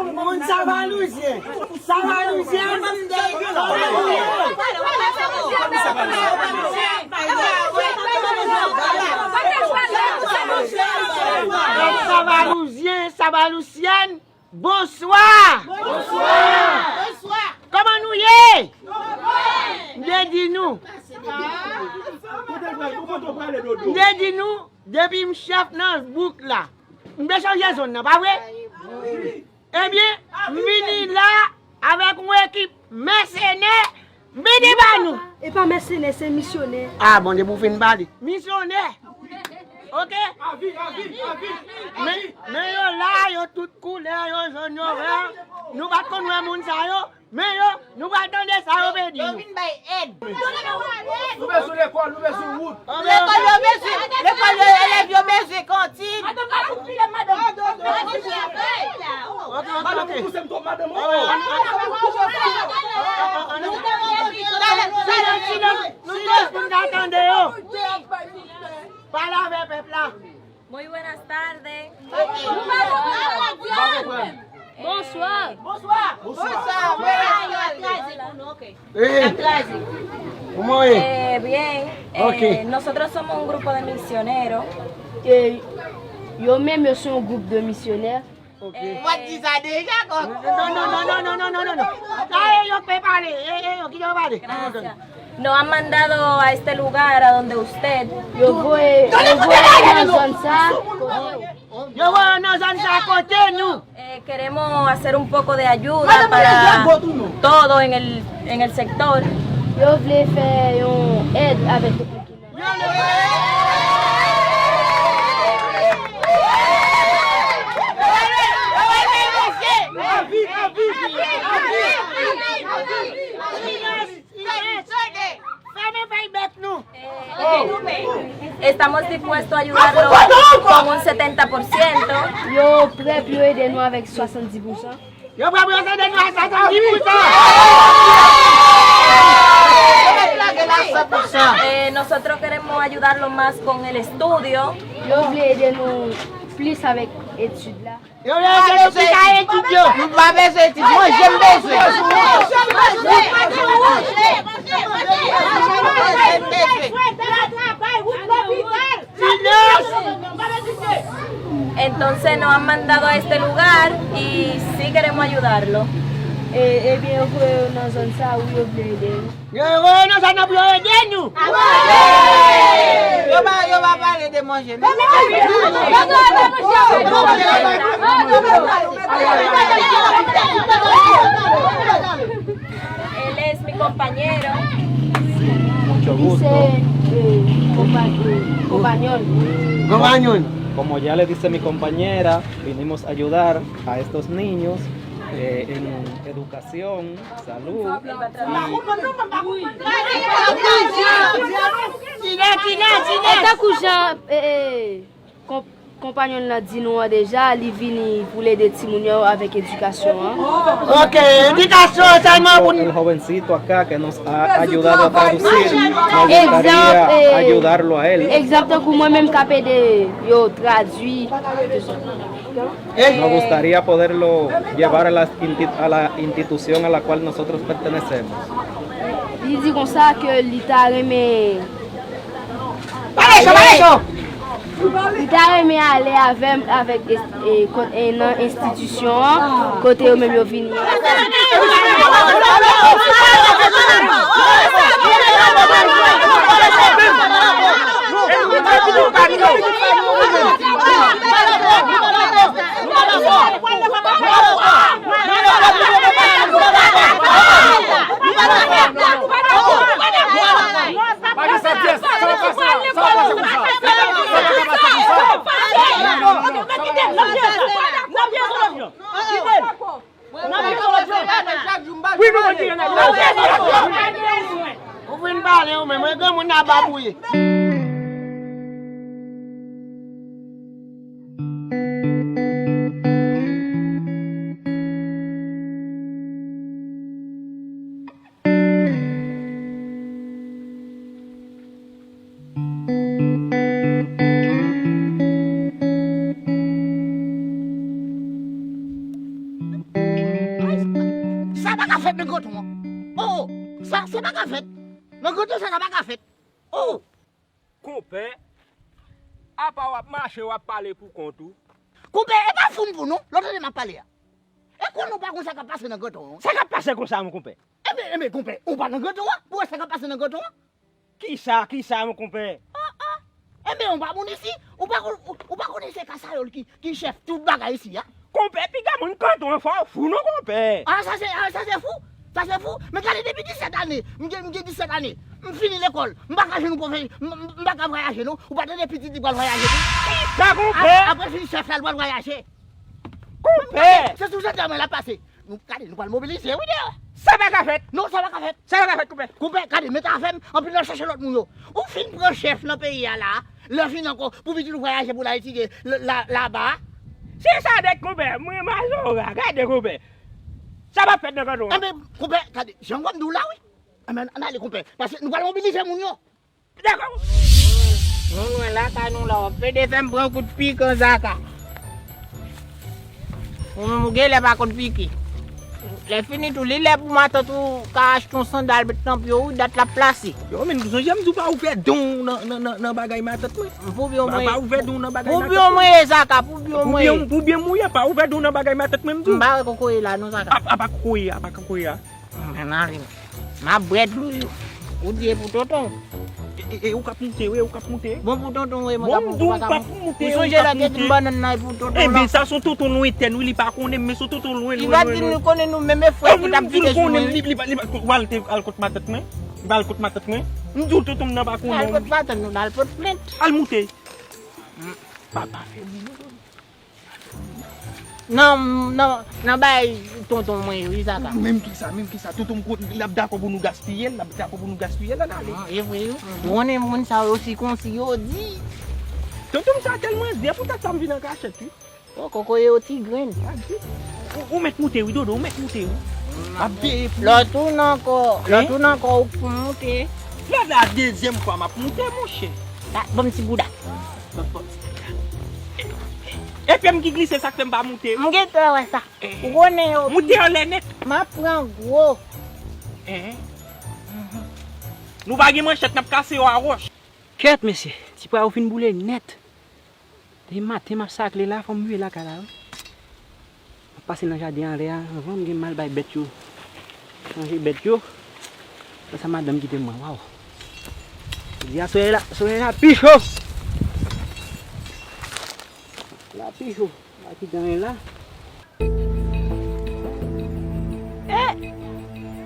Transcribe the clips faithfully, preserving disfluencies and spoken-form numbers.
Moun Savalouzyen. Savalouzyen. Savalouzyen, Savalouzyen. Bonswa! Bonswa! Bonswa! Kòman nou ye? M te di nou. M te di nou, depi m chèf nan bouk la, m te chanje zòn nan, pa vre? Ebyen, m vini la avèk yon ekip mèsenè, vini ba nou. E pa mèsenè, se misyonè. Ah, bon, depi w fin pale. Misyonè. Oke? Men, men yo la, yo tout koulè, yo jòn, yo vè. Nou pa t konn wè moun sa yo, men yo, nou pral tande sa yo vle di nou. Yo vin bay èd. Nou bezwen lekòl, nou bezwen wout. Lekòl yo bezwen, lekòl yo, elèv yo bezwen kantin. Madanm la pou pile madanm. Oke, oke, oke. Madanm ou pouse m twòp, madanm. Silans, silans, silans, silans, pou n ka tande yo. Pale avè pèp la. Muy buenas tardes. Bonswa. Bonswa. Bonswa. Kòman w ye? Eh, bien. Ok. Eh, nosotros somos un grupo de misioneros. Eh, yo menm, yo se yon gwoup de misyonè. Ok. Mwen di sa deja, kòm. Non, non, non. Sa e yo k pe pale. E, e, yo ki yo pale. Gracias. Nos han mandado a este lugar a donde usted. Yo voye, yo voye nan zòn sa. Yo voye nan zòn sa kote nou. Eh, queremos hacer un poco de ayuda para todo en el, en el sector. Yo vle fè yon èd avèk tout moun ki nan. Estamos dispuestos a ayudarlo con un setenta por ciento. Yo prè pou yo ede nou avèk swasanndis pousan. Yo prè pou yo ede nou ak swasanndis pousan. Eh, nosotros queremos ayudarlo más con el estudio. Yo vle ede nou plis avèk etid la. Yo vle ede nou plis ak etid yo. M pa bezwen etid, manje m bezwen. Entonces nos han mandado a este lugar y sí queremos ayudarlo. E, ebyen, yo voye yo nan zòn sa, wi, yo vle ede nou. Yo voye yo nan zòn nan pou yo ede nou. Yo pa, yo pa pale de manje, non. Él es mi compañero. Mucho gusto. Li se, eh, konpa-, eh, konpanyòn. Konpanyòn. Como ya le dice mi compañera, vinimos a ayudar a estos niños, eh, en educación, salud. E tankou jan, eh, eh, konp-, konpanyòn nan di nou an deja, li vini pou l ede timoun yo avèk edikasyon an. Ok, edikasyon sèlman pou nou. El jovencito acá que nos ha ayudado a traducir, nos gustaría ayudarlo a él. Egzanp, tankou mwen menm k ap ede yo tradui. Nos gustaría poderlo llevar a la insti-, a la institución a la cual nosotros pertenecemos. Li di konsa ke li ta renmen Pale cho, pale cho! Li ta renmen ale avè m, avèk, e, ko-, e, nan enstitisyon an, kote yo menm yo vini an. Ou fin pale ou menm, e granmoun nan babouye. Fèt nan Gran Ton an. Oh, sa, sa pa ka fèt. Nan Gran Ton, sa, sa pa ka fèt. Oh! Konpè, apa w ap mache, w ap pale pou kont ou? Konpè, e pa fou m pou nou, lòt ane m ap pale a. E konnen w pa konn sa k ap pase nan Gran Ton an. Sa k ap pase konsa, mon konpè? Enben, enben, konpè, ou pa nan Gran Ton an, pou wè sa k ap pase nan Gran Ton an. Kisa, kisa, mon konpè? Ah, ah. Enben, ou pa moun isi, ou pa konn, ou, ou pa konnen se Kasayòl ki, ki chèf tout bagay isi a? Konpè, piga moun kanton an fò fou non, konpè. Ah, sa se, ah, sa se fou. Sa se fou. Men gade depi disèt ane. M gen, m gen disèt ane. M fini lekòl. M pa ka jwenn yon pwofesè. M, m, m pa ka vwayaje non. Ou pa tande pitit li pral vwayaje tou? Kisa, konpè? Ap-, apre fini chèf la, l pral vwayaje. Konpè! Se sou zantray mwen l ap pase. Nou, gade, nou pral mobilize, wi, deyò. Sa pa ka fèt. Non, sa pa ka fèt. Sa pa ka fèt, konpè. Konpè, gade, met afè m, anpil nan chache lòt moun yo. Ou fin pran chèf nan peyi a la, lè fini ankò, pou pitit ou vwayaje pou l al etidye la, la, laba. Se sa nèt, konpè, mwen Mazora, gade, konpè. Sa p ap fèt nan kanton an. Enben, konpè, gade, jan w wè m di w la, wi. Enben, ann ale, konpè, paske nou pral mobilize moun yo. Dakò. Nou lwen lakay nou la, w ap pede fè m pran kout pik an Zaka. Ou menm ou genlè pa konn pike. Lè fini tou, li lè pou matant ou ka achte yon sandal met nan pye w, dat la plase. Yo, men, ou sonje m di w pa ouvè don w nan, nan, nan, nan bagay matant mwen. Pou byen mwen. Pa, pa ouvè don w nan bagay matant mwen. Pou byen mwen, Zaka, pou byen mwen. Pou byen, pou byen mwen, pa ouvè don w nan bagay matant mwen, m di w. M pa wè kokoye la, non, Zaka. A, a pa kokoye, a pa kokoye a. Men mari m. M ap bwè dlo yo. Ou di e pou tonton. E, e, e, ou k ap moute, wi, ou k ap moute. Bon pou tonton, wi, mwen k ap moute, ou pa ka moute. Ou sonje lè te di m bannann nan e pou tonton, non? Enben, sa se yon tonton lwentèn, wi, li pa konnen m, men se yon tonton lwen, lwen, lwen. Li pa di nou konnen nou menm, e frè ki t ap vide sou mwen, wi. Li, li, li, li, li, li, li al kot matant mwen. Li al kot matant mwen. M di w tonton m nan pa konnen. Al kot matant nou, al pot plent. Al moute. Papa fè boubouzou. Nan, nan, nan bay tonton mwen yo, wi, Zaka. Menm kisa, menm kisa. Tonton m konn, l ap dakò pou nou gaspiye l, l ap dakò pou nou gaspiye l, ann ale. Ah, e vre, wi. Ou konnen moun sa yo sikonsi yo di. Tonton m sa tèlman de, poutèt sa m vin an kachèt, wi. Oh, kokoye yo ti grenn. Ou, ou mèt moute, wi, Dodo, ou mèt moute, wi. M ap veye pou ou. Lè w tounen ankò, lè w tounen ankò, ou pou moute. Lè la dezyèm fwa m ap moute, monchè. Ban m ti bouda. E pye m ki glise, sa k fè m pa moute. M gentan wè sa. Ou konnen yo. Moute anlè nèt. M ap pran gwo. Nou pa gen manchèt, n ap kase yo a wòch. Kèt, mesye, ti pwa yo fin boule nèt. Depi maten m ap sakle la, fò m rive lakay la, wi. M ap pase nan jaden anlè a, anvan m gen m al bay bèt yo. Manje bèt yo. Lè sa madanm kite m mwen, waw. Jodi a, solèy la, solèy la pi cho. La pi cho. Pa kite anyen la. Eh!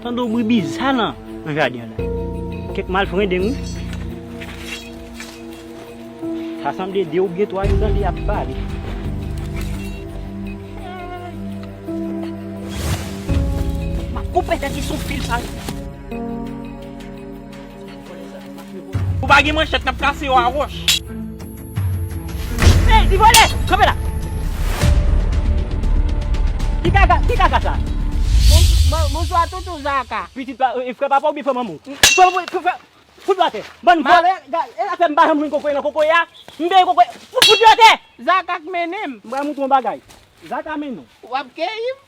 Tande yon bri biza nan, nan jaden an la. Kèk malfrendeng, wi. Sa sanble de oubyen twa yo tande y ap pale. M ap koupe tèt li sou fil sa. Ou pa gen manchèt, n ap kase yo a wòch. Ey, li vole! Kanpe la! Ki kaka, ki kaka sa? Bon, bon, bonswa, tonton Zaka. Pitit pa, e, frè papa oubyen frè manman w? Frè, frè, frè, fout yo atè. Bann vòlè, e afè m pa janm jwenn kokoye nan kokoye a. M benyen kokoye. Fout, fout yo atè! Zaka k mennen m. M pral montre w yon bagay. Zaka mennen w. W ap keyi m?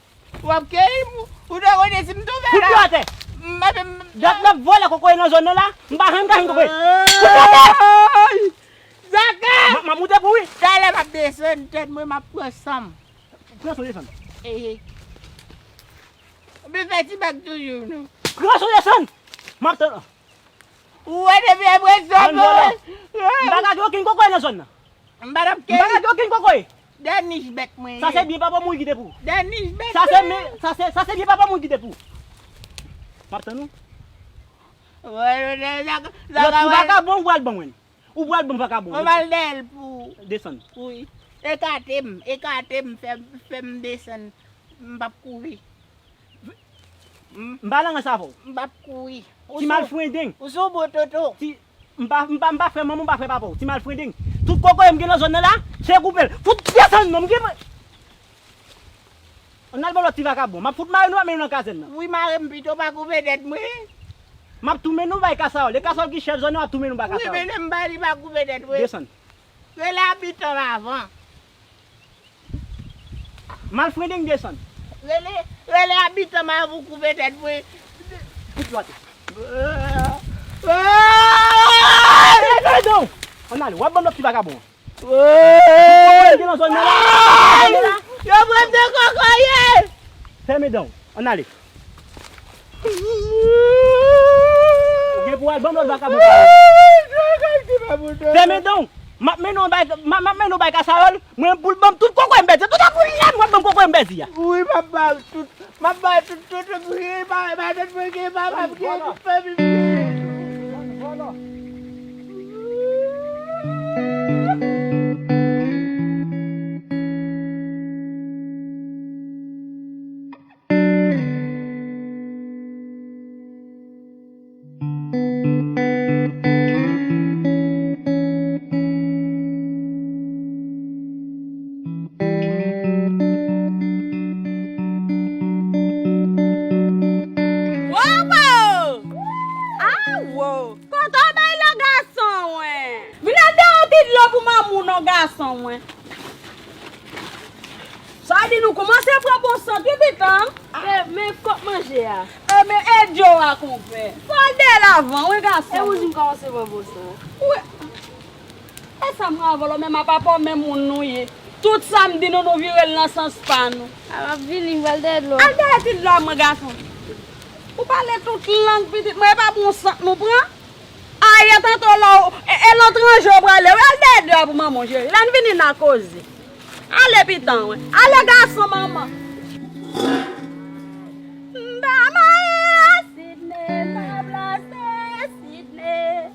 W ap keyi m, ou ta konnen si m tonbe la. Fout yo atè. M pa menm. Dat l ap vòlè kokoye nan zòn nan la, m pa janm ka jwenn kokoye. Fout yo atè. Ay! Zaka! M ap, m ap moute pou ou wi. Talè m ap desann tèt mwen, m ap pran san m. Pran san w desann. Ehe. Ou vin fè ti blag toujou, non? Pran san w desann. M ap tann. Ou wè depi apre sa, m pa gade okenn kokoye nan zòn nan. M pa t ap keyi. M pa gade okenn kokoye. Dènich bèt mwen ye. Sa se byen papa mwen kite pou ou. Dènich bèt mwen ye. Sa se, sa se, sa se byen papa mwen kite pou ou. M ap tann ou. Lòt vakabon ou pral ban mwen. Ou pral ban vakabon. Mwen pral dèyè l pou ou. Desann. Wi. Ekate m, ekate m, fè, fè m desann. M p ap kouri. M pa nan rans avè w. M p ap kouri. Ti malfrendeng. Ou sou bon tonton. Ti, m pa, m pa, m pa frè manman w, m pa frè papa w. Ti malfrendeng. Tout kokoye m gen nan zòn nan la, se koupe l. Fout desann non, m gen. Ann al ba lòt ti vakabon. M ap fout mare nou, ap mennen nou nan kazèn nan. Wi, mare m pito, pa koupe tèt mwen. M ap tou mennen nou bay Kasawòl. E Kasawòl ki chèf zòn nan, m ap tou mennen nou bay Kasawòl. Wi, mennen m ba li, pa koupe tèt mwen. Desann. Rele abitan m avan. Malfrendeng desann. Rele, rele abitan Mavoukou petèt pou. Kout lòt. Fèmen dan w! Ann ale, w ap ban m lòt ti vagabon an. Gen nan zòn nan la. Yo pran m de kokoye! Fèmen dan w. Ann ale. Ou gen pou w al ban m lòt vagabon. Fèmen dan w. M ap mennen w bay, m ap, m ap mennen w bay kasayòl. Mwen pou l ban m tout kokoye m pèdi. Tout akoulye m w ap ban m kokoye m pèdi a. Wi, m ap ba w tout. M ap ba w tout, tout, tout, tout, pa, pa, tout, tout, pa, pa, tout, tout, tout, tout, tout. Wowo! Awo! Kote w bay lò gason wen? Vin al dèyè yon ti dlo pou manman w non gason wen. Sa di nou kòmanse pran bon sant wi pitan. E, men fòk manje a. E, men e dlo a konpè. Fò l dèyè l avan wi gason. E ou di m kòmanse pran bon sant. Wi. E sa m avè w la, men m ap apò men moun nou ye. Tout sa m di nou, nou vire l nan sans pa nou. A, m ap vini, m pral dèyè dlo. Al dèyè ti dlo a mwen gason. Ou pale tout lang pitit mwen, e pa bon sant nou pran. Ayè tanto la, e, e letranje w prale. Al dèyè dlo a pou manman w cheri. Lè n vini n a koze. Ale pitan wi. Ale gason manman. M pa maye a Sidney, m pa plase Sidney.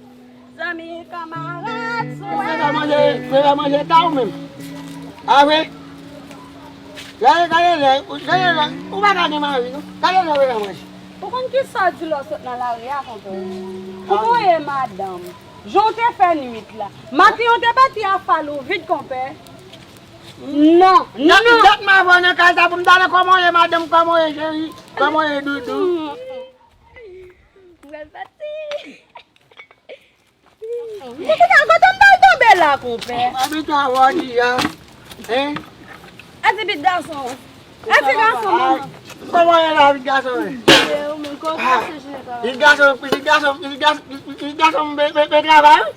Zanmi kanmarad sou. Mwen ka manje, mwen ka manje ta ou menm. A vre? Gade, gade lè, gade lè, ou pa ka gen mari non. Gade lè ou ka manje. Ou konn kisa w di lè w sot nan lari a, konpè? Pou mwen e madanm. Jan w te fè nwit la. Maten w te pati afale w vit, konpè. Non, non. Dat m avè w nan kay sa pou m ta nan kòman w ye madanm, kòman w ye cheri, kòman w ye doudou. Mwen pati. Kote, kote m pral tonbe la, konpè? Abitwa wòdi a. Hein? Ati pitit gason. Ati gason, manman. Kòman w ye la, pitit gason, wi? Pitit gason, pitit gason, pitit gason, pitit gason, pitit gason, m pe, pe, pe travay, wi.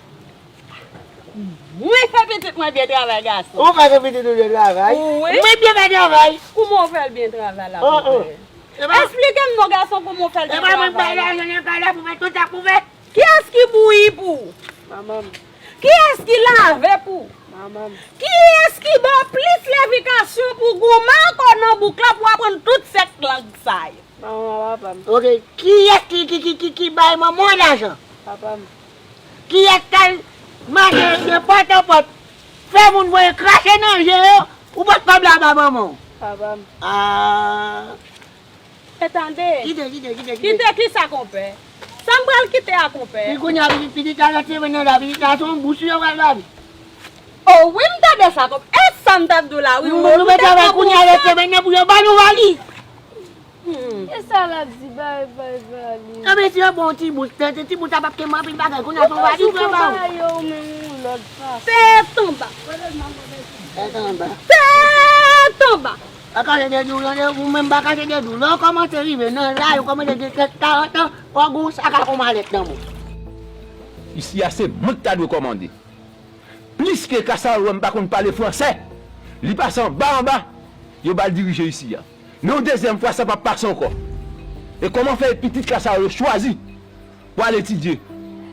Mwen fè pitit mwen byen travay, gason. Ou fè pitit ou byen travay? Wi. Mwen byen fè travay. Kouman w fè l byen travay la, konpè? Esplike m non, gason, kouman w fè l byen travay la? E pa mwen k bay lajan nan kay la pou fè tout sa pou fè? Kiyès ki bouyi pou ou? Manman m. Kiyès ki lave pou ou? Manman m. Kiyès ki ba w plis levikasyon pou w goumen ankò nan bouk la pou w aprann tout sèt lang sa yo? Manman m ak papa m. Ok, kiyès ki, ki, ki, ki, ki bay manman w lajan? Papa m. Kiyès k al mache de pòt an pòt, fè moun voye krache nan je yo, ou pot kòb la ba manman w? Papa m. Ah. E tande. Kite, kite, kite, kite. Kite kisa, konpè? Sa m pral kite a, konpè? Pi kounye a, pitit, pitit la nan semenn nan la, pitit la se yon bouch yo pral ba li. O wi, m tande sa, konpè. E sa m t ap di w la, wi. Nou, nou mete avè kounye a nan semenn nan pou yo ba nou valiz. Hmm. E sa l ap di, bay, bay valiz. Ebyen, si yo bon ti bouch, ti, ti bouch sa p ap kenbe anpil bagay, kounye a se yon valiz yo ba ou. Ou menm yon lòt fason. Tèt anba. Tèt anba. Tèt anba. Pa kache de di w, ou menm pa kache de di w. Lè w kòmanse rive nan laj, ou kòmanse gen trant, karant an, fò w gen yon sak ak yon malèt nan men w. Isi a se mwen ki ta dwe kòmande. Pliske Kasayòl wè m pa konn pale fransè, li pase anba anba, yo ba l dirije isi a. Men yon dezyèm fwa, sa p ap pase ankò. E kòman fè e pitit Kasayòl yo chwazi pou al etidye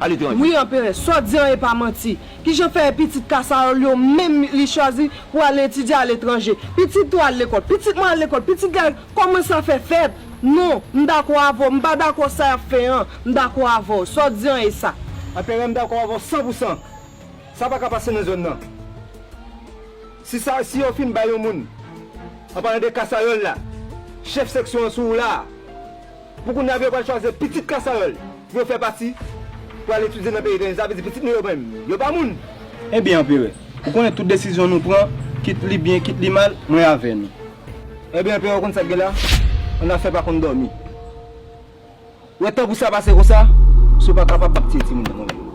aletranje? Wi, Anperè, sa w di an e pa manti. Kijan fè e pitit Kasayòl yo menm li chwazi pou al etidye aletranje? Pitit ou al lekòl, pitit mwen al lekòl, pitit la kòmanse fè fèt. Non, m dakò avè w, m pa dakò sa y ap fè an. M dakò avè w, sa w di an e sa. Anperè, m dakò avè w san pou san. Sa pa ka pase nan zòn nan. Si sa, si yo fin bay yon moun, an palan de Kasayòl la, chèf seksyon an sou ou la, pou kounye a yo pral chwazi pitit Kasayòl pou yo fè pati, pou al etidye nan peyi etranje. Sa vle di pitit nou yo menm, yo pa moun. Ebyen, Anperè, ou konnen tout desizyon nou pran, kit li byen, kit li mal, mwen avè nou. Ebyen, Anperè, ou konn sa k gen la? Annafè pa konn dòmi. Ou wè tan pou sa pase konsa, si w pa kapab, m ap tiye timoun nan men w.